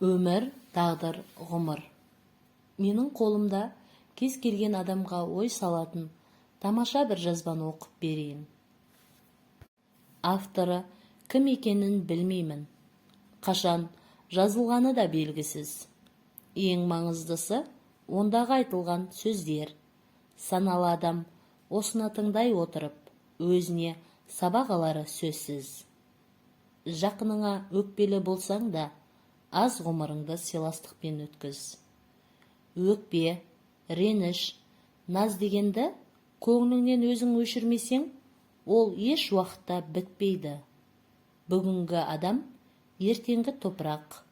Өмір, тағдыр, ғұмыр. Менің қолымда кез келген адамға ой салатын тамаша бір жазбаны оқып берейін. Авторы кім екенін білмеймін, қашан жазылғаны да белгісіз. Ең маңыздысы – ондағы айтылған сөздер. Саналы адам осыны тыңдай отырып, өзіне сабақ алары сөзсіз. Жақыныңа өкпелі болсаң да, аз ғұмырыңды сыйластықпен өткіз. Өкпе, реніш, наз дегенді көңіліңнен өзің өшірмесең, ол еш уақытта бітпейді. Бүгінгі адам – ертеңгі топырақ.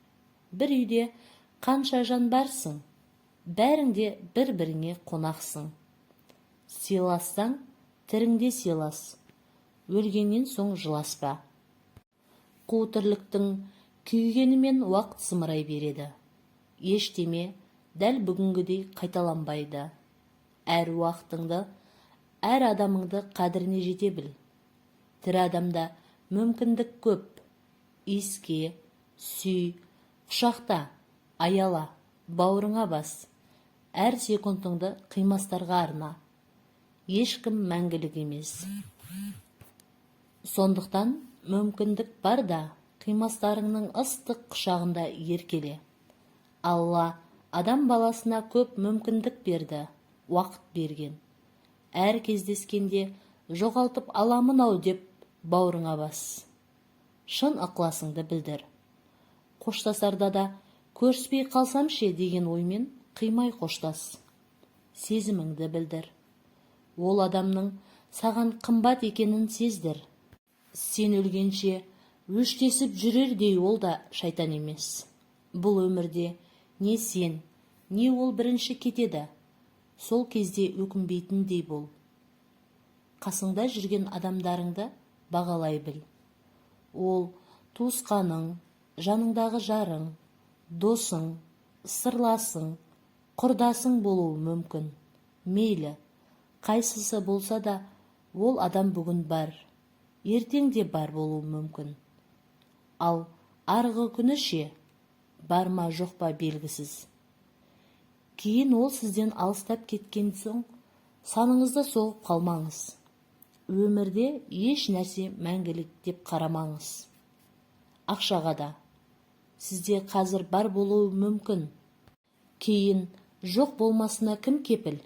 Бір үйде қанша жан барсың, бәрің де бір-біріңе қонақсың. Сыйлассаң, тіріңде сыйлас, өлгеннен соң жыласпа. Қу тірліктің күйгенімен уақыт зымырай береді. Ештеме дәл бүгінгідей қайталанбайды. Әр уақытыңды, әр адамыңды қадіріне жете біл. Тірі адамда мүмкіндік көп: иіске, сүй, құшақта, аяла, бауырыңа бас. Әр секундыңды қимастарға арна. Ешкім мәңгілік емес. Сондықтан мүмкіндік бар да, қимастарыңның ыстық құшағында еркеле. Алла адам баласына көп мүмкіндік берді, уақыт берген. Әр кездескенде жоғалтып аламын-ау деп, бауырыңа бас, шын ықыласыңды білдір. Қоштасарда да көріспей қалсам ше деген оймен қимай қоштас, сезіміңді білдір. Ол адамның саған қымбат екенін сездір. Сен өлгенше өштесіп жүрердей ол да шайтан емес. Бұл өмірде не сен, не ол бірінші кетеді. Сол кезде өкінбейтіндей бол. Қасыңда жүрген адамдарыңды бағалай біл. Ол туысқаның, жаныңдағы жарың, досың, сырласың, құрдасың болуы мүмкін. Мейлі, қайсысы болса да, ол адам бүгін бар, ертең де бар болуы мүмкін. Ал арғы күні ше, бар ма, жоқ па, белгісіз. Кейін ол сізден алыстап кеткен соң, саныңызды соғып қалмаңыз. Өмірде еш нәрсе мәңгілік деп қарамаңыз. Ақшаға да. Сізде қазір бар болуы мүмкін, кейін жоқ болмасына кім кепіл?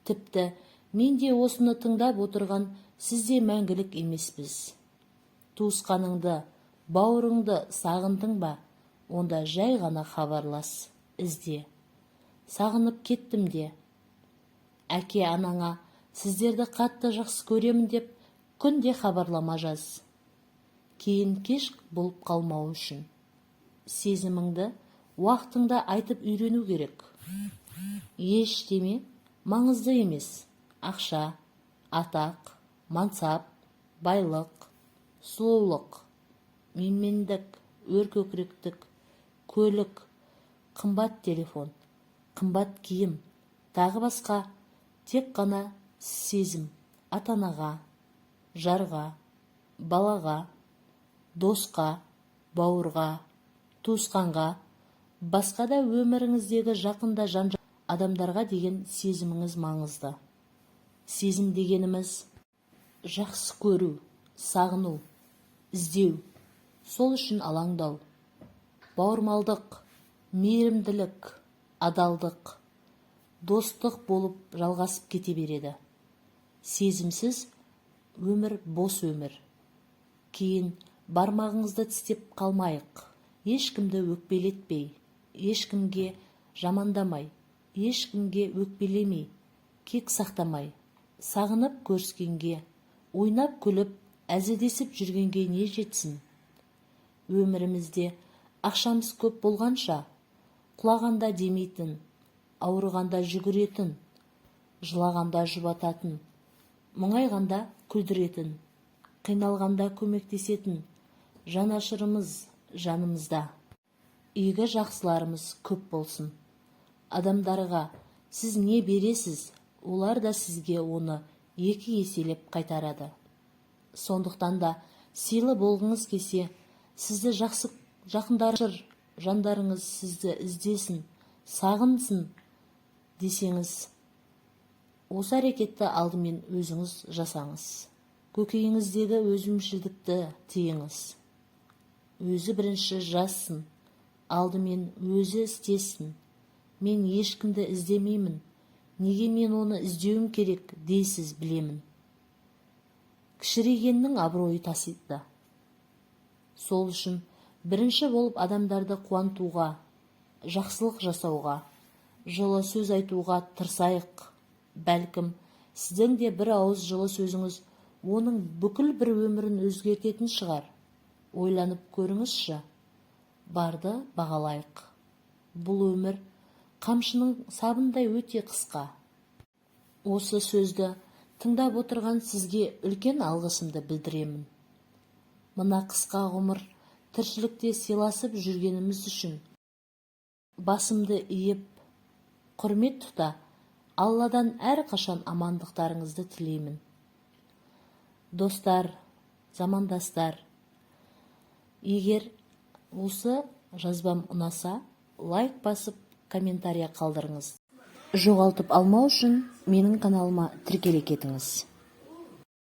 Тіпті мен де, осыны тыңдап отырған сіз де мәңгілік емеспіз. Туысқаныңды, бауырыңды сағындың ба? Онда жай ғана хабарлас, ізде, сағынып кеттім де. Әке анаңа сіздерді қатты жақсы көремін деп күнде хабарлама жаз, кейін кеш болып қалмау үшін. Сезіміңді уақытыңда айтып үйрену керек. Ештеме маңызды емес: ақша, атақ, мансап, байлық, сұлулық, менмендік, өркөкіректік, көлік, қымбат телефон, қымбат киім, тағы басқа. Тек қана сезім ата-анаға, жарға, балаға, досқа, бауырға, туысқанға, басқа да өміріңіздегі жақында жан адамдарға деген сезіміңіз маңызды. Сезім дегеніміз – жақсы көру, сағыну, іздеу, сол үшін алаңдау, бауырмалдық, мейірімділік, адалдық, достық болып жалғасып кете береді. Сезімсіз өмір – бос өмір. Кейін бармағыңызды тістеп қалмайық. Ешкімді өкпелетпей, ешкімге жамандамай, ешкімге өкпелемей, кек сақтамай, сағынып көріскенге, ойнап күліп, әзілдесіп жүргенге не жетсін? Өмірімізде ақшамыз көп болғанша, құлағанда демейтін, ауырғанда жүгіретін, жылағанда жұбататын, мұңайғанда күлдіретін, қиналғанда көмектесетін жанашырымыз жанымызда, игі жақсыларымыз көп болсын. Адамдарға сіз не бересіз, олар да сізге оны екі еселеп қайтарады. Сондықтан да сыйлы болғыңыз келсе, сізді жақсы жақындар Жандарыңыз сізді іздесін, сағынсын десеңіз, осы әрекетті алдымен өзіңіз жасаңыз. Көкейіңіздегі өзімшілдікті тыйыңыз. Өзі бірінші жазсын, алдымен өзі істесін. «Мен ешкімді іздемеймін, неге мен оны іздеуім керек?» дейсіз, білемін. Кішірейгеннің абыройы тасиды. Сол үшін бірінші болып адамдарды қуантуға, жақсылық жасауға, жылы сөз айтуға тырысайық. Бәлкім, сіздің де бір ауыз жылы сөзіңіз оның бүкіл бір өмірін өзгертетін шығар. Ойланып көріңізші. Барды бағалайық. Бұл өмір қамшының сабындай өте қысқа. Осы сөзді тыңдап отырған сізге үлкен алғысымды білдіремін. Мына қысқа ғұмыр тіршілікте сыйласып жүргеніміз үшін басымды иіп, құрмет тұта, Алладан әрқашан амандықтарыңызды тілеймін. Достар, замандастар, егер осы жазбам ұнаса, лайк басып, комментария қалдырыңыз. Жоғалтып алмау үшін менің каналыма тіркеле кетіңіз.